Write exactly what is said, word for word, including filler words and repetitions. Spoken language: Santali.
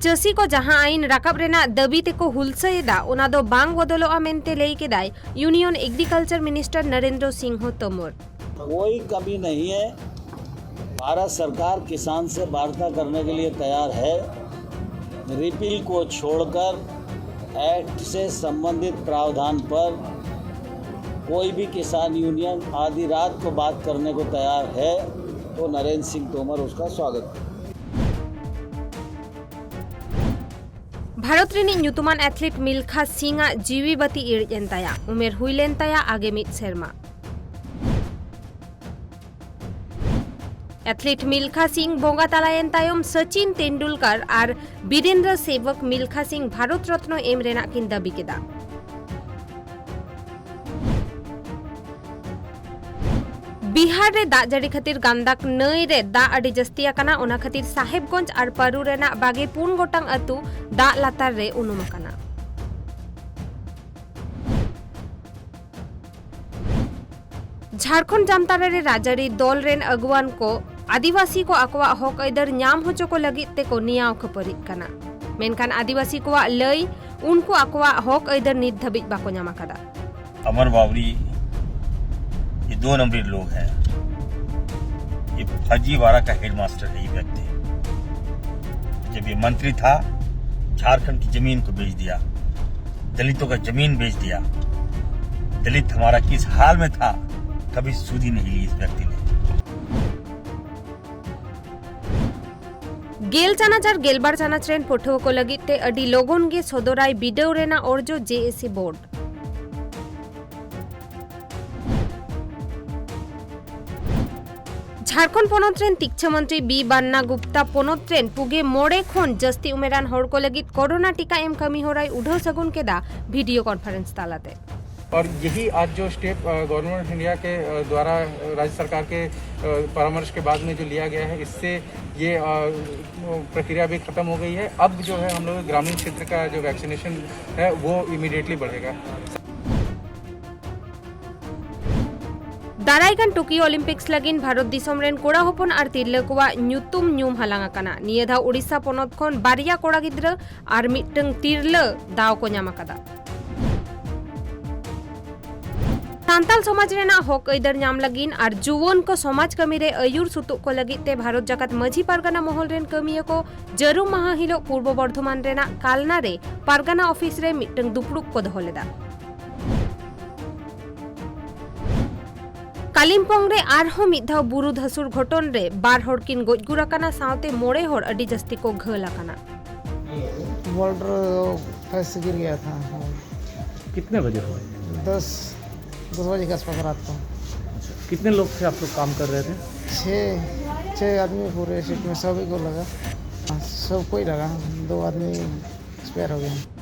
ᱪᱟᱹᱥᱤ ᱠᱚ ᱡᱟᱦᱟᱸ ᱟᱭᱤᱱ ᱨᱟᱠᱟᱵ ᱨᱮᱱᱟᱜ ᱫᱟᱹᱵᱤ ᱛᱮᱠᱚ ᱦᱩᱞᱥᱟᱹᱭ ᱮᱫᱟ, ᱚᱱᱟ ᱫᱚ ᱵᱟᱝ ᱵᱚᱫᱚᱞᱚᱜᱼᱟ ᱢᱮᱱᱛᱮ ᱞᱟᱹᱭ ᱠᱮᱫᱟᱭ Union Agriculture Minister ᱱᱚᱨᱮᱱᱫᱨᱚ ᱥᱤᱝᱦᱚ ᱛᱳᱢᱚᱨ᱾ कोई कमी नहीं है। भारत सरकार किसान से वार्ता करने के लिए तैयार है। रिपील को छोड़कर एक्ट से संबंधित प्रावधान पर कोई भी किसान यूनियन आधी रात को बात करने को तैयार है, तो नरेंद्र सिंह तोमर उसका स्वागत करें। ᱵᱷᱟᱨᱚᱛ ᱨᱤᱱᱤᱡ ᱧᱩᱛᱩᱢᱟᱱ ᱮᱛᱷᱞᱤᱴ ᱢᱤᱞᱠᱷᱟ ᱥᱤᱝ ᱟᱜ ᱡᱤᱣᱤ ᱵᱟᱹᱛᱤ ᱤᱬᱤᱡ ᱮᱱ ᱛᱟᱭᱟ᱾ ᱩᱢᱮᱨ ᱦᱩᱭ ᱞᱮᱱ ᱛᱟᱭᱟ ᱟᱜᱮ ᱢᱤᱫ ᱥᱮᱨᱢᱟ᱾ ᱮᱛᱷᱞᱤᱴ ᱢᱤᱞᱠᱷᱟ ᱥᱤᱝ ᱵᱚᱸᱜᱟ ᱛᱟᱞᱟᱭᱮᱱ ᱛᱟᱭᱚᱢ ᱥᱚᱪᱤᱱ ᱛᱮᱱᱰᱩᱞᱠᱟᱨ ᱟᱨ ᱵᱤᱨᱮᱱᱫᱨᱚ ᱥᱮᱵᱚᱠ ᱢᱤᱞᱠᱷᱟ ᱥᱤᱝ ᱵᱷᱟᱨᱚᱛ ᱨᱚᱛᱱᱚ ᱮᱢ ᱨᱮᱱᱟᱜ ᱠᱤᱱ ᱫᱟᱹᱵᱤ ᱠᱮᱫᱟ᱾ ᱵᱤᱦᱟᱨ ᱨᱮ ᱫᱟᱜ ᱡᱟᱹᱲᱤ ᱠᱷᱟᱹᱛᱤᱨ ᱜᱟᱱᱫᱟᱠ ᱱᱟᱹᱭ ᱨᱮ ᱫᱟᱜ ᱟᱹᱰᱤ ᱡᱟᱹᱥᱛᱤ ᱟᱠᱟᱱᱟ, ᱚᱱᱟ ᱠᱷᱟᱹᱛᱤᱨ ᱥᱟᱦᱮᱵᱽᱜᱚᱸᱡᱽ ᱟᱨ ᱯᱟᱹᱨᱩ ᱨᱮᱱᱟᱜ ᱵᱟᱜᱮ ᱯᱩᱱ ᱜᱚᱴᱟᱝ ᱟᱹᱛᱩ ᱫᱟᱜ ᱞᱟᱛᱟᱨ ᱨᱮ ᱩᱱᱩᱢ ᱟᱠᱟᱱᱟ᱾ ᱡᱷᱟᱲᱠᱷᱚᱸᱰ ᱡᱟᱢᱛᱟᱲᱟ ᱨᱮ ᱨᱟᱡᱽᱟᱹᱨᱤ ᱫᱚᱞ ᱨᱮᱱ ᱟᱹᱜᱩᱣᱟᱱ ᱠᱚ ᱟᱹᱫᱤᱵᱟᱹᱥᱤ ᱠᱚ ᱟᱠᱚᱣᱟᱜ ᱦᱚᱠ ᱟᱹᱭᱫᱟᱹᱨ ᱧᱟᱢ ᱦᱚᱪᱚ ᱠᱚ ᱞᱟᱹᱜᱤᱫ ᱛᱮᱠᱚ ᱱᱮᱭᱟᱣ ᱠᱷᱟᱹᱯᱟᱹᱨᱤᱜ ᱠᱟᱱᱟ᱾ ᱢᱮᱱᱠᱷᱟᱱ ᱟᱹᱫᱤᱵᱟᱹᱥᱤ ᱠᱚᱣᱟᱜ ᱞᱟᱹᱭ, ᱩᱱᱠᱩ ᱟᱠᱚᱣᱟᱜ ᱦᱚᱠ ᱟᱹᱭᱫᱟᱹᱨ ᱱᱤᱛ ᱫᱷᱟᱹᱵᱤᱡ ᱵᱟᱠᱚ ᱧᱟᱢ ᱟᱠᱟᱫᱟ᱾ अमर बावरी, ये दो नंबरी लोग हैं। ये फर्जीवाड़ा का हेडमास्टर है ये व्यक्ति। जब ये मंत्री था, झारखंड की जमीन को बेच दिया, दलितों का जमीन बेच दिया। दलित हमारा किस हाल में था, कभी सुध ही नहीं ली इस व्यक्ति ने। ᱜᱮᱞ ᱪᱟᱱᱟᱪ ᱟᱨ ᱜᱮᱞᱵᱟᱨ ᱪᱟᱱᱟᱪ ᱨᱮᱱ ᱯᱟᱹᱴᱷᱩᱣᱟᱹ ᱠᱚ ᱞᱟᱹᱜᱤᱫ ᱛᱮ ᱟᱹᱰᱤ ᱞᱚᱜᱚᱱ ᱜᱮ ᱥᱚᱫᱚᱨᱟᱭ ᱵᱤᱰᱟᱹᱣ ᱨᱮᱱᱟᱜ ᱚᱨᱡᱚ ᱡᱮ ᱮ ᱥᱤ ᱵᱳᱨᱰ᱾ ᱡᱷᱟᱲᱠᱷᱚᱸᱰ ᱯᱚᱱᱚᱛ ᱨᱮᱱ ᱛᱤᱠᱪᱷᱟᱹ ᱢᱚᱱᱛᱨᱤ ᱵᱤ ᱵᱟᱱᱱᱟ ᱜᱩᱯᱛᱟ ᱯᱚᱱᱚᱛ ᱨᱮᱱ ᱯᱩᱜᱮ ᱢᱚᱬᱮ ᱠᱷᱚᱱ ᱡᱟᱹᱥᱛᱤ ᱩᱢᱮᱨᱟᱱ ᱦᱚᱲ ᱠᱚ ᱞᱟᱹᱜᱤᱫ ᱠᱳᱨᱳᱱᱟ ᱴᱤᱠᱟ ᱮᱢ ᱠᱟᱹᱢᱤ ᱦᱚᱨᱟᱭ ᱩᱰᱷᱟᱹᱣ ᱥᱟᱹᱜᱩᱱ ᱠᱮᱫᱟ ᱵᱷᱤᱰᱤᱭᱳ ᱠᱚᱱᱯᱷᱟᱨᱮᱱᱥ ᱛᱟᱞᱟᱛᱮ᱾ और यही आज जो step, a, government of India के, अ, द्वारा, अ, राज्य सरकार के, अ, परामर्श के बाद में जो लिया गया है, इससे ये, अ, प्रक्रिया भी खत्म हो गई है। अब जो है हम लोग ग्रामीण क्षेत्र का जो वैक्सीनेशन है वो इमीडिएटली बढ़ेगा। ᱫᱟᱨᱟᱭ ᱠᱟᱱ ᱴᱳᱠᱤᱭᱳ ᱚᱞᱤᱢᱯᱤᱠᱥ ᱞᱟᱹᱜᱤᱫ ᱵᱷᱟᱨᱚᱛ ᱫᱤᱥᱚᱢ ᱨᱮᱱ ᱠᱚᱲᱟ ᱦᱚᱯᱚᱱ ᱟᱨ ᱛᱤᱨᱞᱟᱹ ᱠᱚᱣᱟᱜ ᱧᱩᱛᱩᱢ ᱧᱩᱢ ᱦᱟᱞᱟᱝ ᱟᱠᱟᱱᱟ᱾ ᱱᱤᱭᱟᱹ ᱫᱷᱟᱣ ᱳᱰᱤᱥᱟ ᱯᱚᱱᱚᱛ ᱠᱷᱚᱱ ᱵᱟᱨᱭᱟ ᱠᱚᱲᱟ ᱜᱤᱫᱽᱨᱟᱹ ᱟᱨ ᱢᱤᱫᱴᱟᱝ ᱛᱤᱨᱞᱟᱹ ᱫᱟᱣ ᱠᱚ ᱧᱟᱢ ᱟᱠᱟᱫᱟ᱾ ᱥᱟᱱᱛᱟᱞ ᱥᱚᱢᱟᱡᱽ ᱨᱮᱱᱟᱜ ᱦᱚᱠ ᱟᱹᱭᱫᱟᱹᱨ ᱧᱟᱢ ᱞᱟᱹᱜᱤᱫ ᱟᱨ ᱡᱩᱣᱟᱹᱱ ᱠᱚ ᱥᱚᱢᱟᱡᱽ ᱠᱟᱹᱢᱤ ᱨᱮ ᱟᱹᱭᱩᱨ ᱥᱩᱛᱩᱜ ᱠᱚ ᱞᱟᱹᱜᱤᱫ ᱛᱮ ᱵᱷᱟᱨᱚᱛ ᱡᱟᱠᱟᱛ ᱢᱟᱹᱡᱷᱤ ᱯᱟᱨᱜᱟᱱᱟ ᱢᱚᱦᱚᱞ ᱨᱮᱱ ᱠᱟᱹᱢᱤᱭᱟᱹ ᱠᱚ ᱡᱟᱹᱨᱩᱢ ᱢᱟᱦᱟ ᱦᱤᱞᱳᱜ ᱯᱩᱨᱵᱚ ᱵᱚᱨᱫᱷᱚᱢᱟᱱ ᱨᱮᱱᱟᱜ ᱠᱟᱞᱱᱟ ᱨᱮ ᱯᱟᱨᱜᱟᱱᱟ ᱚᱯᱷᱤᱥ ᱨᱮ ᱢᱤᱫᱴᱟᱝ ᱫᱩᱯᱲᱩᱵ ᱠᱚ ᱫᱚᱦᱚ ᱞᱮᱫᱟ᱾ ᱠᱟᱞᱤᱢᱯᱚᱝ ᱨᱮ ᱟᱨᱦᱚᱸ ᱢᱤᱫ ᱫᱷᱟᱣ ᱵᱩᱨᱩ ᱫᱷᱟᱹᱥᱩᱲ ᱜᱷᱚᱴᱚᱱ ᱨᱮ ᱵᱟᱨ ᱦᱚᱲ ᱠᱤᱱ ᱜᱚᱡ ᱜᱩᱨ ᱟᱠᱟᱱᱟ, ᱥᱟᱶᱛᱮ ᱢᱚᱬᱮ ᱦᱚᱲ ᱟᱹᱰᱤ ᱡᱟᱹᱥᱛᱤ ᱠᱚ ᱜᱷᱟᱹᱞ ᱟᱠᱟᱱᱟ᱾ बॉर्डर फैस गिर गया था। कितने बजे हुआ ये? दस, दस बजे के आसपास रात को। अच्छा, कितने लोग थे आप लोग काम कर रहे थे? छः, छः आदमी पूरे शिप में, सभी को लगा। हाँ, सब कोई लगा, दो आदमी एक्सपायर हो गए।